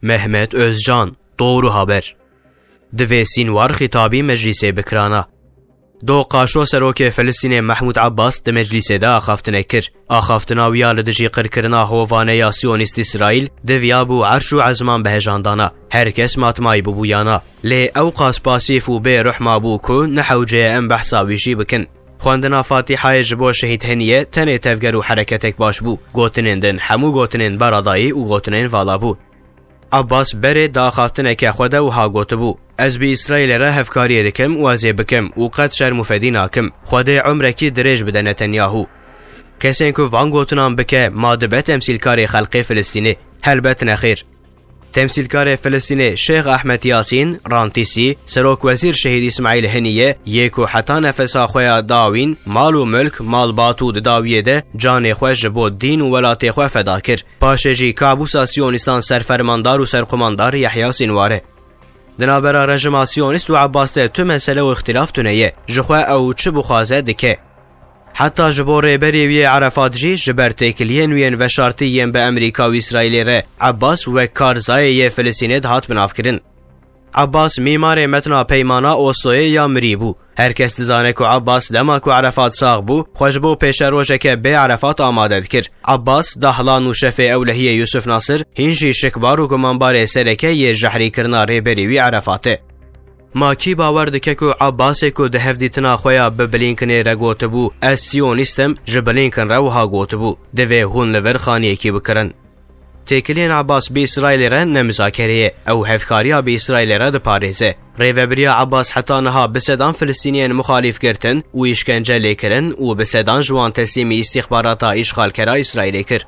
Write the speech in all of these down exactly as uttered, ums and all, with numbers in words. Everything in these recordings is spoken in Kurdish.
Mehmet Özcan, Doğru Haber. Divê Sînwar xîtabî meclîsê bikirana. Do Qaşo serokê Filistînê Mehmûd Abbas di meclîsê de axaftinek kir. Axaftina wiya li dijî qirkirina hovane ya Siyonîst Îsraîl diviya bû erş û ezman bi hejan dana. Her kes matmayî bûbûyana. Lê ew qas pasîf û bê ruh mabû ku ne hewce ye em behsa wî jî bikin. Xwendina Fatîhayê ji bo şehîd Heniye tenê tevger û hereketek baş bû. Gotinên din hemû gotinên beradayî û gotinên vala bû. Abbas berê di axaftineke xwe de wiha gotibû, Ez bi Îsraîlê re hevkariyê dikim û ez ê bikim û qet şerm û fedî nakim. Xwedê umrekî dirêj bide Netanyahu. Kesên ku van gotinan bike, ma dibe temsîlkarê xelkê Filistînê? Helbet nexêr. Temsîlkarê Filistînê Şêx Ahmed Yasîn, Rantîsî, serokwezîr şehîd Îsmaîl Heniye, yê ku heta nefesa xwe ya dawîn, mal û milk, malbat û di dawiyê de canê xwe ji bo dîn û welatê xwe feda kir. Paşê jî kabûsa siyonîstan ser fermandar û serqumandar Yehya Sînwar e. Di navbera rejima siyonîst û Abbas de tu mesele û îxtîlaf tune ye. Ji xwe ew çi bixwaze dike. Heta ji bo rêberê wî yê Erefat jî ji ber têkiliyên wî yên veşartî yên bi Amerîka û Îsraîlê re Abbas wek Karzayê yê Filistînê dihat binavkirin. Abbas mîmarê metna peymana Osloyê ya mirî bû. Her kes dizane ku Abbas dema ku Erefat sax bû, xwe ji bo pêşerojeke bê Erefat amade dikir. Abbas, dahlan û şefê ewlehiyê Yusuf Nasir, hîn jî şikbar û gumanbarê sereke yê jehrîkirina rêberî wî Erefat e. Ma kî bawer dike ku Abbasê ku di hevdîtina xwe ya bi Blinkenê re gotibû, Ez siyonîst im, ji Blinken re wiha gotibû, Divê hûn li vir xaniyekî bikirin. Têkiliyên Abbas bi Îsraîlê re ne muzakere ye. Ew hevkariya bi Îsraîlê re diparêze. Rêvebiriya Abbas heta niha bi sedan Filistîniyên muxalîf girtin û îşkence lêkirin û bi sedan ji wan teslîmî îstîxbarata îşxalkera Îsraîlê kir.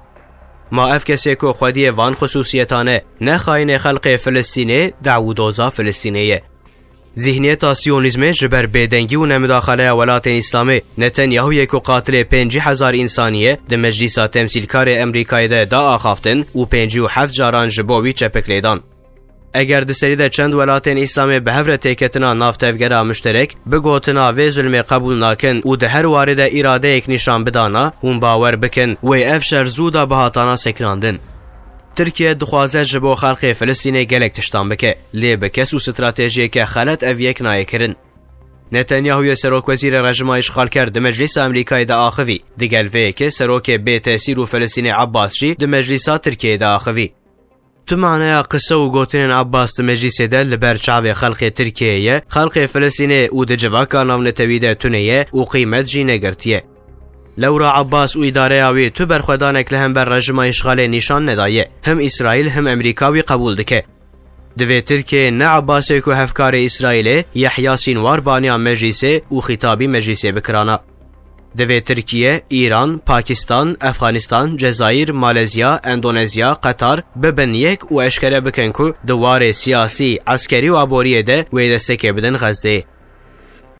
Ma ev kesê ku xwediyê van xisûsiyetan e, ne xayinê xelkê Filistînê, dewûdoza Filistînê ye. Zihniyeta siyonîzmê ji ber bêdengî û nemidaxaleya welatên Îslamê, Netanyahuyê ku qatilê pêncî hezar însanî ye, di Meclîsa Temsîlkarê Amerîkayê de da axaftin û pêncî û heft caran ji bo wî çepik lê dan. Eger di serî de çend welatên Îslamê bi hev re têketina nav tevgera muşterek, bi gotina vê zulmê qebûl nakin û di her warê de îradeyek nîşan bidana, hûn bawer bikin, wê ev şer zû da bihatana sekinandin. Tirkiye dixwaze ji bo xelkê Filistînê gelek tiştan bike, lê bi kes û stratejiyeke xelet ev yek nayê kirin. Netanyahuyê serokwezîrê rejima îşxalker di Meclîsa Amerîkayê de axivî. Digel vê yekê serokê bê tesîr û Filistînê Abbas jî di Meclîsa Tirkiyeyê de axivî. Tu maneya qise û gotinên Abbas di Meclîsê de li ber çavê xelkê Tirkiyeyê ye, xelkê Filistînê û di civaka navnetewî de tune ye û qîmet jî negirtiye. Lewra Abbas û îdareya wî tu berxwedanek li hember rejima îşxalê nîşan nedaye. Him Îsraîl him Amerîka wî qebûl dike. Divê Tirkiye ne Abbasê ku hevkarê Îsraîlê, Yehya Sînwar baniya Meclîsê û xîtabî Meclîsê bikirana. Divê Tirkiye, Îran, Pakistan, Efxanistan, Cezayir, Malezya, Endonezya, Qetar bibin yek û eşkere bikin ku di warê siyasî, eskerî û aboriyê de wê destekê bidin Xezdeyê.